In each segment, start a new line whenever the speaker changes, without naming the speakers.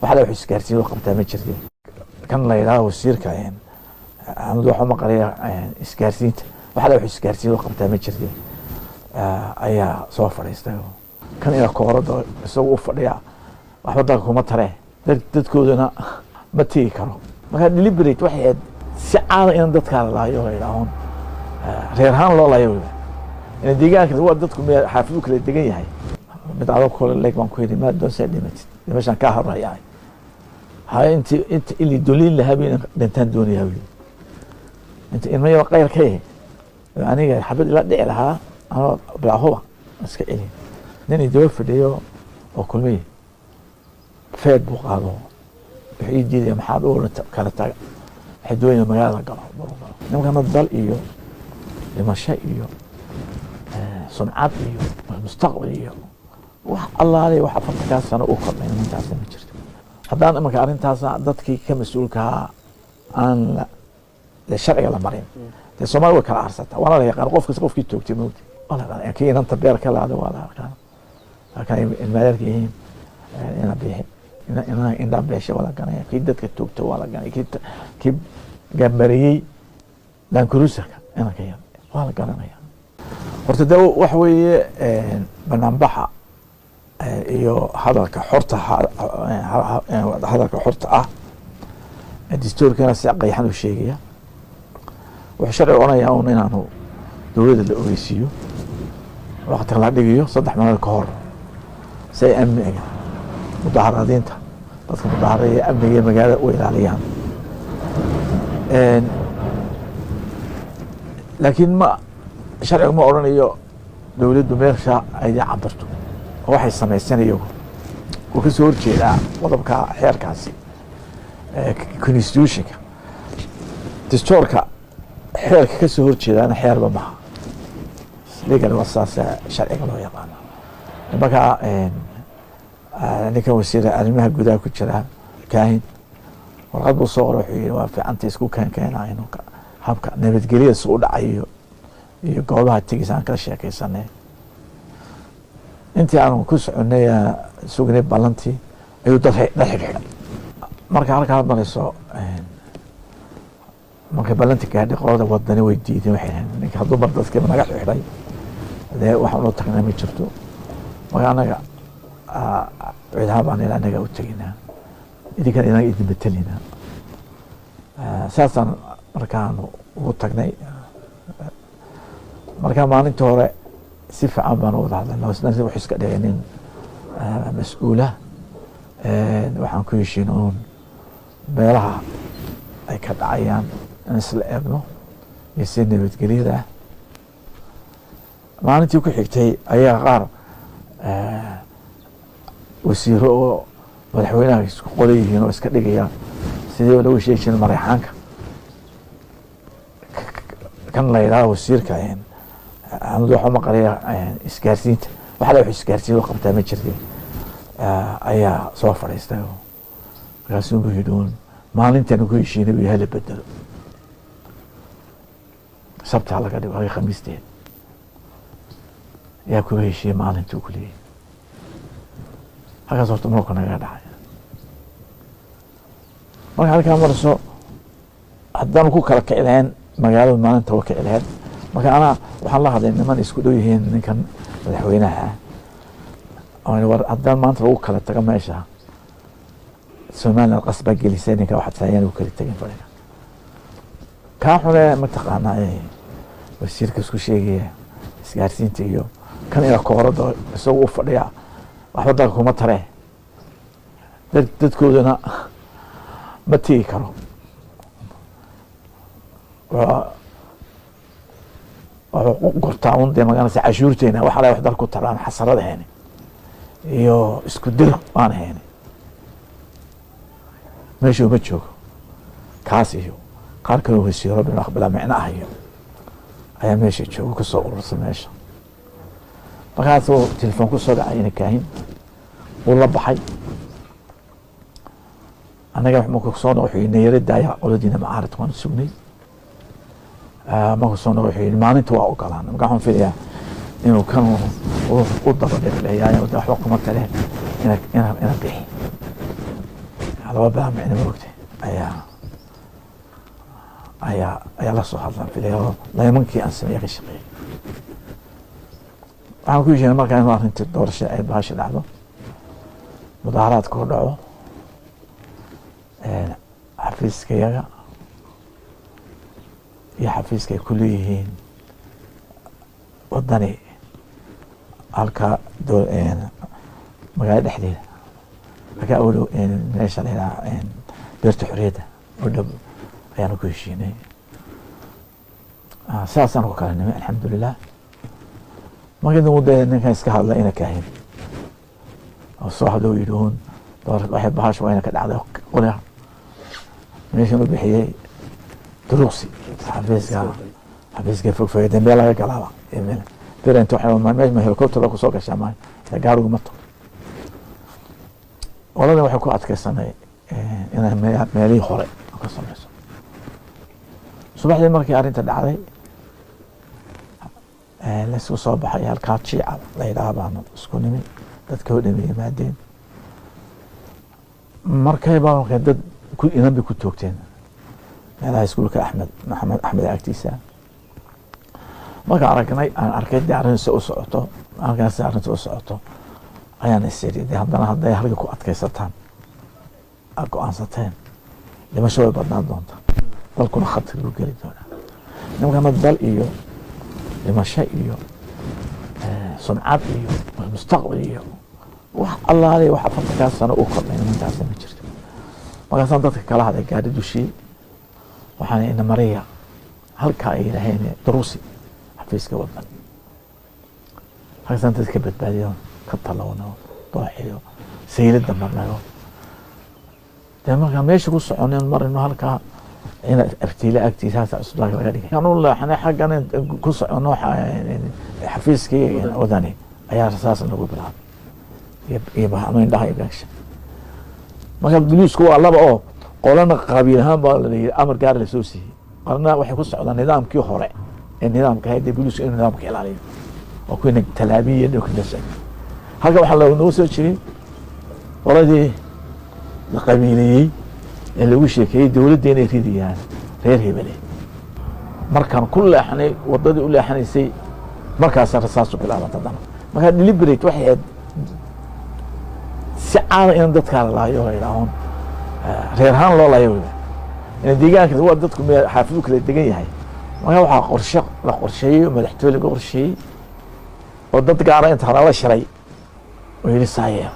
Waxa la wax isgaarsiin oo qabtaa ma jirtin. Kan la yidhaha wasiirka Axmed waxu maqlaya isgaarsiinta, waxa la wax isgaarsiin oo qabtaa ma jirtin, ayaa soo fadhiistay. Kan ina koorada isagu u fadhiya waxba dalka kuma taree, dadkooduna ma tegi karo. Marka deliberate waxay ahayd si caada in dadkaa la laayo, la yidhaahon reer ahaan loo laayo weliba ina deegaanka waa dadku me xaafid u kala degan yahay. Mid adoo kole leeg baan ku yidhi, ma doonsaa dhimatid, dhimashaan kaa horreeyaa ha inti inta ili doliin lahaa bu dhintaan doonayaa bu inta ilma yaro qayr ka yahay aniga xabad ila dhici lahaa anoo bilaahuba iska celin. Nin idaba fadhiyo oo kulmiy feed buu qaado, wuxuu ii diidaya maxaad u kala taga, waxay doonaya magaalada galo galo. Nimankana dal iyo dhimasho iyo sumcad iyo mustaqbal iyo wax allaale wax 40-kaa sano u kordhay nimankaasna ma jirto. Haddaan imanka arrintaas dadkii ka mas-uulkahaa aan sharciga la marin, dee Soomaliya way kala arsataa, waana la yaqaan qof kasta qofkii toogtay moogta, waa la yaqaan kii inanta beer ka laada, waa la yaqaan kan ilmaadeerka yihiin ina bixi ina indha beesha waa la ganaya, kii dadka toogta waa la ganaya, kii gambariyey Landcruiserka inanka yar waa la garanaya. Horta de waxa weeye banaanbaxa iyo hadalka xorta, hadalka xorta ah dastuurkana si qayxan u sheegaya. Wuxuu sharci odhanayaa un inaanu dowladda la ogeysiiyo waqtiga la dhigayo 3 maalmood ka hor, si ay amniga mudaharaadiinta, dadka mudaharaya, amniga iyo magaalada u ilaaliyaan. Laakiin ma sharcigu ma odhanayo dowladdu meesha ay idin cabirto oo waxay samaysan iyagu. Wuu ka soo horjeedaa qodobka xeerkaasi constitutionka, dastuurka. Xeerka ka soo horjeedaana xeerba maha legal, waa saas sharciga loo yaqaano. Marka ninkan wasiir arrimaha gudaha ku jira Kaahin warqad buu soo qoray, wuxuu yihi waa fiicanta isku keenkeena inuu habka nabadgelyada si u dhacayo iyo goobaha tegisa aan kala sheekeysanay. Intii aanu ku soconay sugnay ballantii ayuu dad xidhxidhay. Marka halkaa marayso, markay ballanti gaadhay, qolada Wadani way diideen, waxay dhaheen ninka hadduu mar dadkiiba naga xidhay dee waxaan u tagnay ma jirto. Marka anaga ciidaha baan ila anaga u teginaa, idinkana inaga idin betelinaa. Saasaan markaanu ugu tagnay. Marka maalinta hore si fiican baan u wada hadalna, wuxuu iska dhigay nin mas-uula. Waxaan ku heshiin uun meelaha ay ka dhacayaan in isla eegno iyo si nabadgelyada ah. Maalintii ku xigtay ayaa qaar wasiiro oo madaxweynaha isku qola yihiin oo iska dhigaya sidii lagu sheegi jiray Mareexaanka, kan la yidhaha wasiirka Axmed waxu maqlaya isgaarsiinta, waxa la wax isgaarsiin oo qabtaa ma jirtin, ayaa soo fadhiistay. Markaasuu buu yidhi uun maalintan ku heshiinay buu hala bedelo, Sabtaa laga dhigo aga Khamiisteed. Yaa kula heshiiyey maalintuu ku leeyahy? Halkaas horta muranka naga dhacay. Marka halkaa marso haddaanu ku kala kici lahayn magaalada maalinta waa kici lahayd. Marka anaa waxaan la hadlay niman isku dhow yihiin ninkan madaxweynaha ah, war haddaan maanta lagu kala tago meesha Somaliland qas baa gelisay ninka, waxaad saayaan u kala tegin fadhiga kaa xune mataqaanaa wasiirka isku sheegaya isgaarsiinta iyo kan ina koorada isagu u fadhiya waxba dalka kuma taree, dadkooduna ma tegi karo. Wuxuu ku gurtaa un dee magaranaysa cashuurteena waxa la wax dal ku taraan xasarad ahayni iyo isku dir aan ahayni meesha uma joogo. Kaas iyo qaar kaloo wasiiro bilaa micno ah iyo ayaa meesha joogo kusoo urursa meesha. Markaasuu telefoon ku soo dhacay ina Kaahin, wuu la baxay. Annaga markuu soo noqo wuxuu yidhi nayara daaya qoladiina macaaridka waan sugnay. Markuu soo noqo wuxuu yidhi maalinta waa ogolaan. Marka waxaan filayaa inuu kan u daba dhirleeyaay waxba kuma tale ina ina ina bixi. Laba bilaa micno ma ogtay ayaa la soo hadlaan filaya oo laymankii aan sameeye ka shaqeeyay. Waxaan ku heshiinay markaa inuu arrintii doorasha ay bahasha dhacdo, mudaaharaadka ku dhaco xafiiskayaga iyo xafiiska ay ku leeyihiin Wadani halka magaalada dhexdeeda, halka awlow meesha la yidhaha Beerta Xorriyadda oo dhow ayaanu ku heshiinay. Sidaasaan ku kala nimay, alxamdulilah. Markii dambe dee ninkan iska hadla ina kaahin oo soo hadlo yidhi uun waxay bahasha waa ina ka dhacday qolya meeshan u bixiyey Duruqsi, xafiiska fogfoge dembee laga galaaba berent waxa meesha ma helicopter ba kusoo gashaa maayo, gaarigu ma tago. Qoladan waxay ku adkaysanay inay meelihii hore ka samayso. Subaxdii markii arrinta dhacday laysku soo baxay, halkaa Jiica la yidhaha baanu isku nimi, dadka oo dhami yimaadeen. Markay ba markay dad ku inan bay ku toogteen meelaha iskuulka Axmed Maxamed Axmed agtiisa. Markaan aragnay, aan arkay dee arrin si u socoto, halkaas arrinta u socoto, ayaan is iri dee haddana hadday halka ku adkaysataan aad go-aansateen, dhimasho way badnaan doontaa, dalkuna khatar buu geli doonaa. Nimankana dal iyo dhimasho iyo sumcad iyo mustaqbal iyo wax allaale wax 40-kaas sano u kordhay nimankaasi ma jirto. Markaasaan dadka kala hadlay gaari dushii, waxaan ina mariya halkaa ay yidhaaheen Duruusi, xafiiska Wadan. Halkaasaan dadka badbaadiyo, ka talowno dooxiyo saylada marnayo. Dee markaa meesha ku soconin marino halkaa ina Abtiile agtiisa halka cusbitaalka laga dhigay anu leexnay xaggan ku socono xafiiskii Wadani ayaa rasaas nagu bilaabay iyo ama indhaha iyo gaasha. Marka boliisku waa laba oo qolana qabiil ahaan baa la yidhi amar gaar lasoo siiyey, qolana waxay ku socdaan nidaamkii hore ee nidaamka ahayd dee boliisku inuu nidaamka ilaaliyo oo kuwina talaabiya dhulka la socday. Halka waxaa loogu soo jiray qoladii la qabiileeyey ee lagu sheekeeyey dowladda inay ridayaan reer hebele. Markaan ku leexnay waddadii u leexanaysay, markaasa rasaasu bilaabanta haddana. Markaa deliberate waxay ahayd si caada in dadkaa la laayo, la yidhaahon reer ahaan loo laayo weliba ina deegaanka waa dadku meel xaafid u kala degan yahay. Marka waxaa qorshe la qorsheeyey oo madaxtooye laga qorsheeyey oo dad gaara inta lala shiray oo yidhi saayee.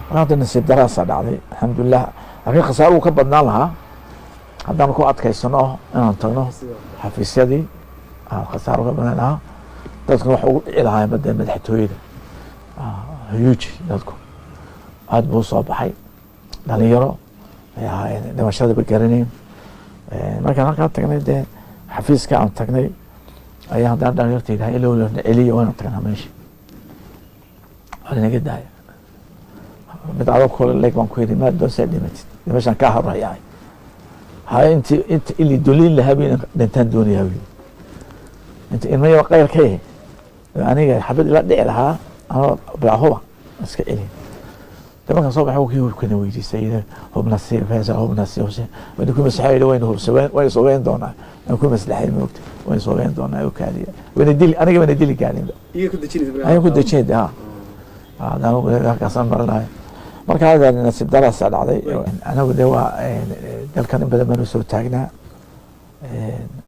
Marka hadda nasiib daraasaa dhacday, alxamdulilah, laakiin khasaaro wuu ka badnaan lahaa haddaan ku adkaysano inaan tagno xafiisyadii. Khasaaro ka badnaan lahaa, dadkuna waxa ugu dhici lahaayeen badee madaxtooyada huyuuji. Dadku aad buu soo baxay, dhalinyaro ay ahaayeen, dhimashadaba garanayn. Markaan halkaa tagnay dee xafiiska aan tagnay ayaa haddana dhalinyarta yidhaha ilow na celiya, waana tagnaa meesha, waa linaga daaya. Mid adag kule leeg baan ku yidhi, maa doonsaa dhimatid, dhimashaan kaa horreeyahay haya inti inta ili dolin lahaa bay dhintaan doonayaa wi inta ilma yaro qayr ka yahay aniga xabad ila dhici lahaa anoo bilaahuba iska celin. De markaan soo baxay kii hubkana weydiistay, yidhi hubna sii Faisal, hubna sii, hubsi wayna ku maslaxay, yidhi wayna hubsa wayna sogeyn doonaa, waan ku maslaxay moogta, wayna sogeyn doonaa oo kaadiya wayna dili aniga wayna dili gaarinba.
Iyaga ku dejinaysa?
Ayaan ku dejinay ha halkaasaan marinayo. Marka hada nasiib daraasaa dhacday. Anagu de waa dalkan in badan baanu soo taagnaa.